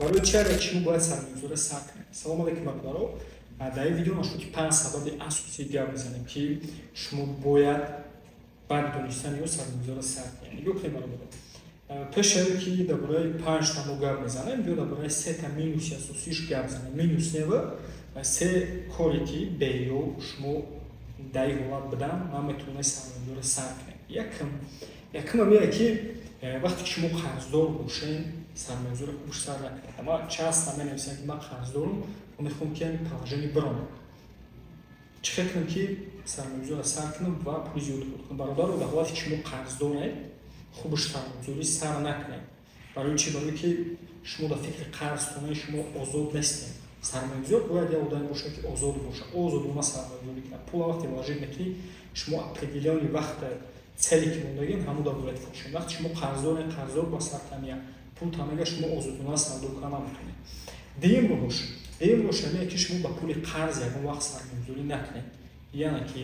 Барои чи агар шумо бояд сармоягузорӣ сар кунед? Салому алайкум, бародаро. Дар ин видео нашуд, ки панҷ сабаби асосӣ гап мезанем, ки шумо бояд баъди донистани ё сармоягузорӣ сар кунед. Нигоҳ кунед, бародаро. Пеш аз он ки дар бораи панҷта мо гап мезанем, биё дар бораи сета минуси асосиш гап занем. Минус нева се коре, ки беё шумо дар ин ҳолат бидан наметавонед сармоягузорӣ сар кунед. Якум ҳамие, ки вақте ки шумо қарздор бошед, сармоягузорӣ хуб сар накунед. Ама часто менависанд, ки ман қарздорам ва мехоҳам, ки ҳамин положение биронам. Чӣ хел кунам, ки сармоягузорро сар кунам ва пули зиёд кор кунам? Бародаро, дар ҳолате ки шумо қарздоред, хубаш сармоягузорӣ сар накунед. Барои чӣ? Барое ки шумо дар фикри қарзхонаи шумо озод нестед. Сармоягузор бояд як одаме бошад, ки озод бошад, озодона сармоягузорӣ кунад. Пула вақте вложить мекунӣ, шумо определённый вақт цели ки мондагин, ҳамуда бояд фурӯшед. Вақте шумо қарздоред, қарздор ба сартамия пул тамега, шумо озодона савдо карда наметавонед. Дуюм роҳ ҳамие, ки шумо ба пули қарз ягон вақт сармоягузорӣ накунед, яъне ки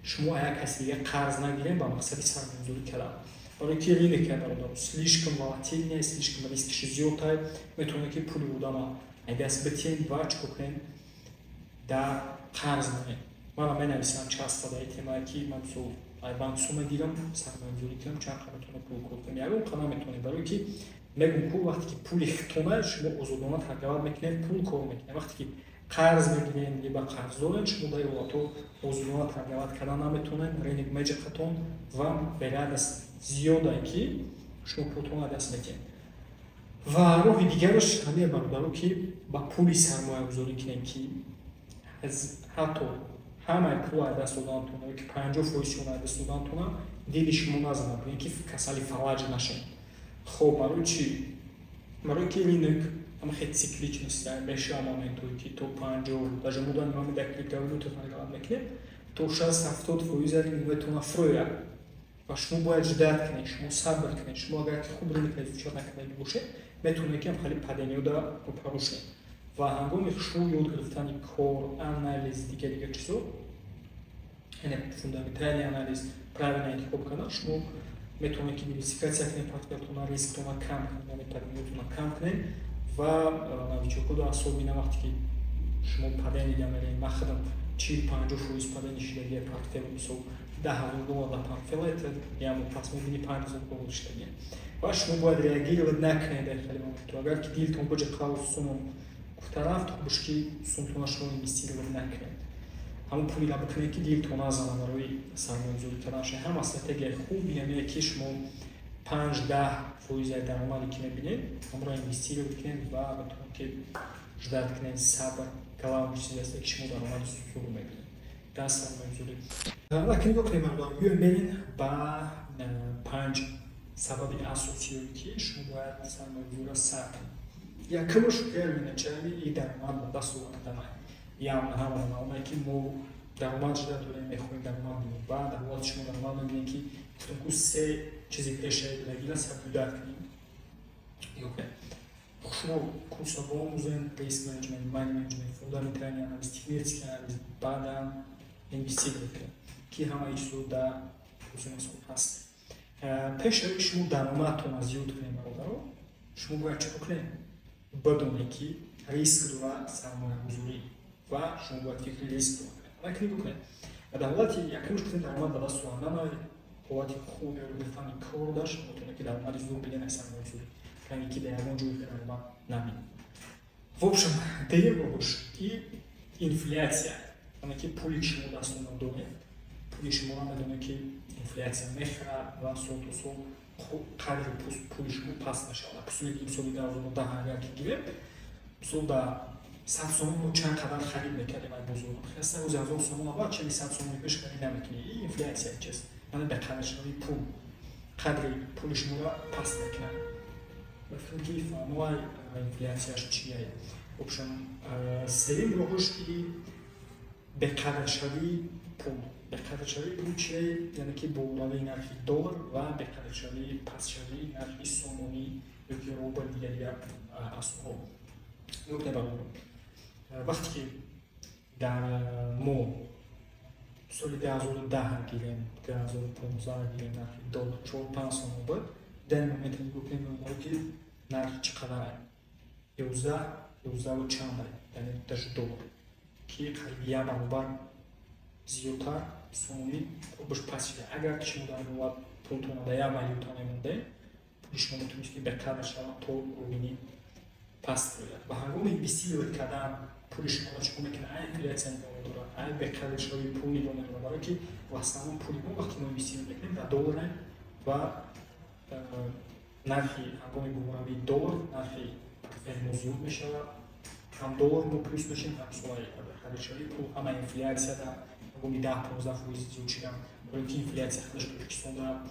шумо як каси дига қарз нагиред ба мақсади сармоягузорӣ кардан. Барои ки рынок, бародаро, слишком волатильный, слишком рискиш зиёдтай, метавонед, ки пули одама даст битиҳед ва чӣ кор кунед, дар қарз монед. Мана менависам часто дар темае, ки ман мисол ай банк сума гирам, сармоягузорӣ кунам, чанд қа метавонем пул кор кунем? Ягон қа наметавонем. Барое ки мегӯм ку, вақте ки пули хитона, шумо озодона торговать мекунед, пул кор мекунед. Вақте ки қарз мегиред либо қарз доред, шумо дар ин ҳолатҳо озодона торговать кардан наметавонед, рынок меҷиқатон ва вероятность зиёдае, ки шумо пултонро даст метиҳед. Ва роҳи дигараш ҳамин, бародаро, ки ба пули сармоягузорӣ кунем, ки ҳатто ҳамаи пул аз даст доданатон ё ки 50 фоизшон аз даст доданатона дили шумо назанад, ё ки касали фалаҷ нашед. Хоб, барои чӣ? Барои ки рынок ҳама хел цикличность мешава, моментое ки то 50, даже мо дар ҳами дар криптовалюта торговать мекунем, то 60-70 фоиза рынок метавона фурӯяд ва шумо бояд ждать кунед, шумо сабр кунед. Шумо агар ки хуб рынокро изучать накардаги бошед, метавонед, ки ҳам хеле падениёда рӯпарӯ шавед. Ва ҳангоми шумо ёд гирифтани кор, анализ, дигар дигар чизо, яъне фундаментальный анализ правильно интихоб кардан, шумо метавонед, ки диверсификация кунед портфелтона, рисктона кам кунед, яъне падениётона кам кунед. Ва новичокҳо, особенно вақте ки шумо падение дига меред, ман худам 40-50 фоиз падение шидагия портфел, мисол, 10 000 доллар дар портфелет, як моҳ пас мебини, 5000 доллар шидагия ва шумо бояд реагировать накунед дар хеле моментҳо. Агар ки дилтон биҷиқа, сумон гуфта рафт, хубш ки сумтона шумо инвестировать накунед, ҳамон пулира бикунед, ки дилтон назана барои сармоягузорӣ кардан. Ҳама стратегияи хуб ҳамие, ки шумо 5-10 фоизи даромаде ки мебинед, ҳамонро инвестировать кунед ва метавонед, ки ждать кунед. Сабр главный чизе аст, ки шумо даромади зуд мебинед дар сармоягузорӣ. Лакин нигоҳ кунед, мардум, биёем берин ба панҷ сабаби асосие, ки шумо бояд сармоягузорӣ сар кунед. Якумаш, первый начальный, и даромад ба даст овардан. Явно ҳама маълуме, ки мо даромад жда дорем, мехоҳем даромад бинем. Ва дар ҳолати шумо даромад мебинем, ки гуфтем ку, се чизи пешаидагира соблюдать кунем. Нигоҳ кунед, шумо курсро биомӯзем: риск менеджмент, мани менеджмент, фундаментальный анализ, технический анализ, баъдан инвестировать кунем, ки ҳамаи чизо дар курси мазкур ҳаст. Пеш аз ки шумо даромадтонро зиёд кунем, бародаро, шумо бояд чӣ кунед? Бидонед, ки риск дора сармоягузорӣ ва шумо бояд фикри риск дора кунед. Лакин нигоҳ кунед, дар ҳолати якумш гуфтем, даромад ба даст овардан, ҳолати хуб ёд гирифтани кор дашт, метавонед, ки даромади зуд бинед аз сармоягузорӣ, яъне ки дар ягон ҷой даромад набинед. В общем, дуюм роҳш и инфляция, яъне ки пули ки шумо дастона доред, пули шумо намедонед, ки инфляция мехӯрад ва сол то сол қадри пули шумо паст мешавад. Пусули ки соли 2010 агар ки гирем, мисол, дар 100 сомон мо чанд қадар харид мекардем ай бозор, хаста рӯзи 1000 сомон аввал чали 100 сомони пеш харид намекунӣ. И инфляция чиз, яъне беқадршавии пул, қадри пули шуморо паст мекунад. Ба фикр ки фаҳмоай инфляцияш чия. В общем, сеюм роҳш и беқадршавии пул. Беқадршавии пул чие? Яъне ки болоравии нархи доллар ва беқадршавии, пастшавии нархи сомонӣ ёки рубл, дигар дигар асъор. Нукта, бародаро, вақте ки дар мо соли 2010 гирем, 2015 гирем, нархи доллар 4-5 сомон буд. Дар момент нигоҳ кунем, ки нарх чӣ қадар. 11, 11 чанд, яъне даже доллар, ки қариби як баробар зиёдтар сомонӣ курбаш паст шуда. Агар ки шумо дар ҳолат пултонро дар як валюта мемондед, пули шумо метавонист, ки беқадр шавад, то уровени паст ояд. Ва ҳангоми инвестировать кардан пули шуморо чӣ кор мекунад? Ай инфляция нигоҳ медорад, ай беқадршавии пул нигоҳ медорад, барое ки в основном пули мо, вақте мо инвестировать мекунем, дар долларем ва нархи ҳангоми болоравии доллар нархи портфели мо зиёд мешавад. Ҳам доллар мо плюс мешавем, ҳам соаи беқадршавии пул, ҳама инфляция дар ҳангоми 10-15% зиёд шидан, барое ки инфляция худаш Тоҷикистонда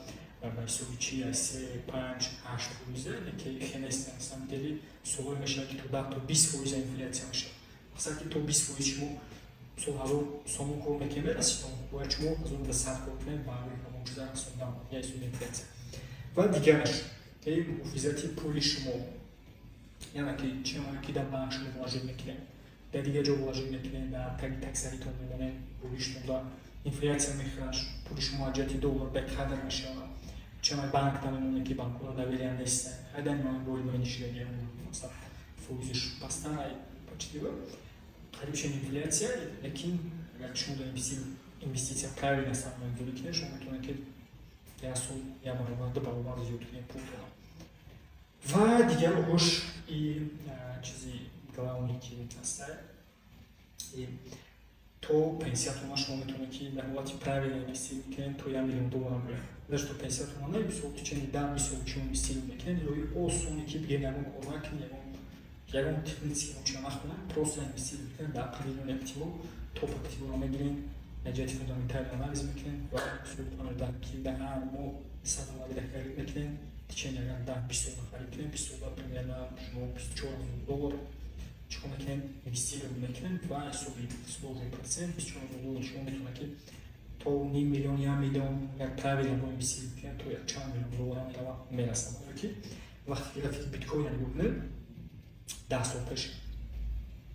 ба ҳисоби чи се, панҷ, ҳашт фоиза, ки хеле на самом деле солҳое мешавад, ки то 10, то 20% инфляция мешавад. Мақсад, ки то 20% шумо мисол 1000 сомон кор мекунед, мерасидон, бояд шумо 1200 кор кунед ба ҳамон чиза расондан, я ҳисоби инфляция. Ва дигараш, ки муҳофизати пули шумо, яъне ки чемое ки дар банк шумо вложить мекунед, дар дигар ҷо вложить мекунед, дар таги таксаритон мемонед, болиштонда инфляция мехӯрад, пули шумо аз ҷиҳати доллар беқадр мешавад. Чемай банк намемонед, ки банкҳоро доверия нестанд. Хайдани ман бори нишидаги, масалан, фоизиш пасттар, почти қариб шуд инфляция. Лекин агар шумо дар инвеститсия правильно сармоягузорӣ кунед, шумо метавонед, ки як сол як баробар, ду баробар зиёд кунед пултонро. Ва дигар роҳош и чизи главный, ки ҳаста, то пенсиятона шумо метавонед, ки дар ҳолати правильно инвестировать кунед, то 1 миллион доллар гӯям, даже то пенсиятона не, мисол, течение 10-20 сол шумо инвестировать мекунед. Роҳи осоне, ки бигем, ягон кор накунед, ягон технический чиа нахонед, просто инвестировать мекунед дар определённый активҳо, топ активҳоро мегиред, дар ҷиҳати фундаментальный анализ мекунед ва ки дар ҳар моҳ 100 долларида харид мекунед. Течение агар 10-20 сола харид кунед, 20 сола примерно шумо 24 000 доллар чӣ кор мекунед? Инвестировать мекунед ва ҳисоби сложный процент 24 000 доллар шумо метавонад, ки то ним миллион, 1 миллион, агар правильно бо инвестировать кунед, то якчанд миллион доллара мерава, мерасад. Барое ки вақте ки графики биткоина нигоҳ кунед, 10 сол пеш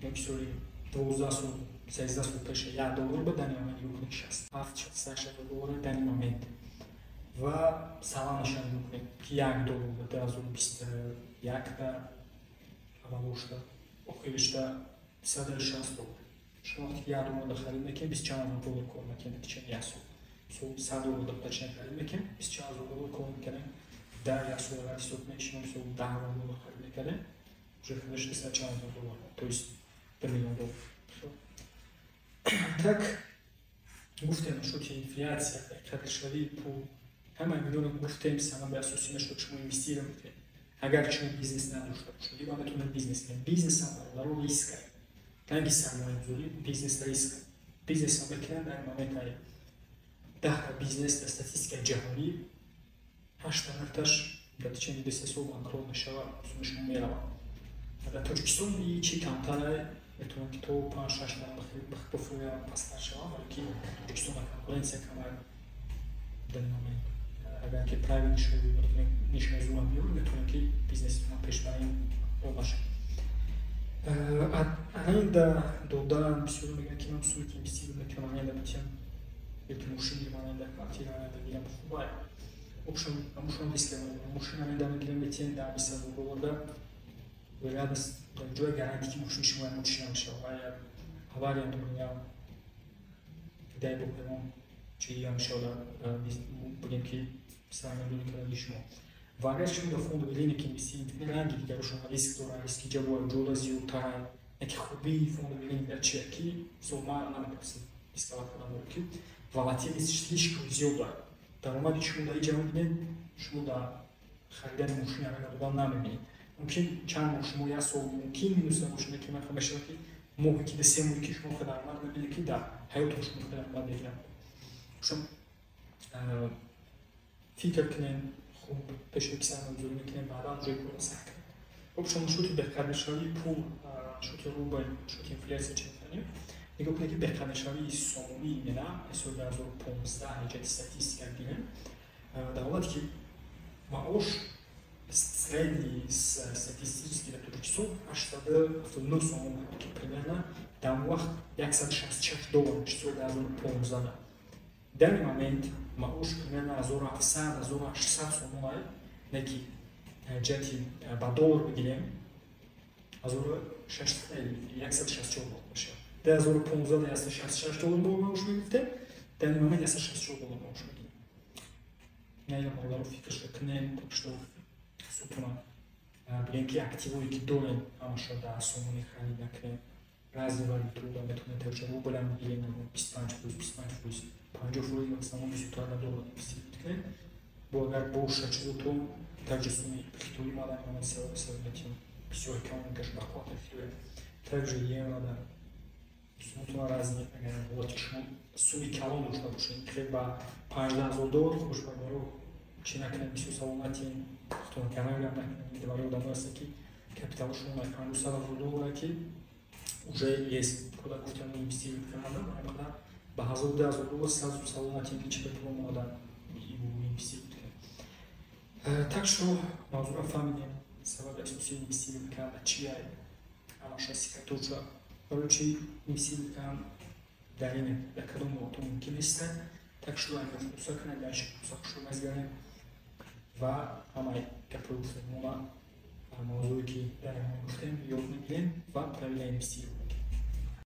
ёки соли 12 сол, 13 сол пеш 1 доллар ба дани момент нигоҳ кунед, 67-68 ҳазор доллар дани момент. Ва Соланаша нигоҳ кунед, ки 1 доллар ба 2021-да аввалошда, охиришда 160 доллар. Шумо вақте ки 1 доллар харид мекунед, бист чанд ҳазор доллар кор мекунед течение як сол. Сол 100 доллар точно харид мекунед, бист чанд ҳазор доллар кор мекунед дар як сол. Агар ҳисоб кунед, шумо мисол 10 000 доллар харид мекардед, уже худаш дусад чанд ҳазор доллар, то есть 1 миллион доллар. Так гуфтем, насчёти инфляция, қадршавии пул, ҳамаи инҳоро гуфтем. Сабаби асосӣ мешавад, шумо инвестировать мекунед. Агар шумо бизнес надошта бошед, ва метавонед бизнес кунед. Бизнесам, бародаро, риск ранги сармоягузорӣ, бизнес риск. Бизнесам мекунад, дар момент 10-та бизнес дар статистикаи ҷаҳонӣ ҳашта, нӯҳташ дар течение 2-3 сол банкрот мешавад, суми шумо меравад. Дар Тоҷикистон и чи камтара, метавонад, ки то панҷ, шаш бифурӯяд, пасттар шавад, вале ки Тоҷикистон конкуренция камай. Дар момент агар ки правильно нишони зурам биёред, метавонед, ки бизнеситона пешбарин бошад. Аренда додан, бисёр мегӯянд, ки ман суме ки инвестировать мекунам, аренда битиям ёки мошин гирам, аренда, квартира аренда гирам, хубай. В общем, мошин риск, мошин аренда мегирем, метиҳем дар 20 000 доллар, да вероятность дар ҷои гарантия, ки мошини шумо ягон чӣ намешавад, ва авария дорем, я дай бог, ягон чизи мешавад, бигем, ки сармоягузорӣ кардаги шумо. Ва агар шумо дар фондовый рынок инвестировать кунед, ранги дигарошон риск дорад, риски ҷабои ҷола зиёдтаранд. Яке хубии фондовый рынок дар чия, ки мисол ман наметавонистам рисковать кардам, баро ки волатильность слишком зиёд дорад. Даромади шумо дар иҷа мебинед, шумо дар харидани мошини аренда додан намебинед. Мумкин чанд моҳ шумо, як сол мумкин минуса бошед, лекин мешавад, ки моҳе ки 3 моҳе ки шумо даромад мебинед, ки дар ҳаётон шумо даромад мегирад. Фикр кунед хуб пеши ки сармоягузорӣ мекунед, баъдан ҷои корро сар кунед. В общем, насчёти беқадршавии пул, насчёти рубл, насчёти инфляция чӣ мефаҳмем? Нигоҳ кунед, ки беқадршавии сомонӣ именно соли 2015 ҷиҳати статистика гирем, дар ҳолате ки маош средний статистический дар Тоҷикистон 879 сомон буд, ки примерно дар он вақт 166 доллар мешуд соли 2015. Данный момент маош примерно 1700, 1800 сомон, не ки ҷиҳати ба доллар бигирем. 1164 доллар мешавад. 2015 166 доллар мо маош мегирифтем, дар ин момент 164 доллар маош мегирем. На ина бародаро, фикрашро кунем, так что сутуна бигем, ки активое ки дорем, ҳамаша дар сомонӣ харид накунем. Разные валютуда метавонем, также рублям бигирем, 25%, 25%, 50%, в основном бисёртар дар доллар инвестировать кунем. Бо агар боша чизотон, также суми хитои ма дар момент савметим, бисёр экономикаш бақувват хитоя, также евро да сумутона разные. Агар ҳолати шумо суми калон дошта бошед, хел ба 15 000 доллар, хуш бародаро, чӣ накунем, бисёр саломатем, худтон каналам накунем. Барои одамо ҳаста, ки капиталашон 50-100 ҳазор доллара, ки уже есть куда гуфтам инвестировать кардан, қадар ба ҳазор, 2000 доллар сразу саломатем, ки чӣ пул омода инвестировать кунем. Так что мавзӯъро фаҳмидем, сабаби асосии инвестировать кардан чия, ҳамаша секреточа, барои чи инвестировать кардан дар ин дар кадом ҳолато мумкин нест. Так что айн хулоса кунем, дальше хулоса хушро мезгарем ва ҳамаи гапҳои гуфтагимона, мавзӯе ки дар ин гуфтем, ёд мегирем ва правила инвестировать.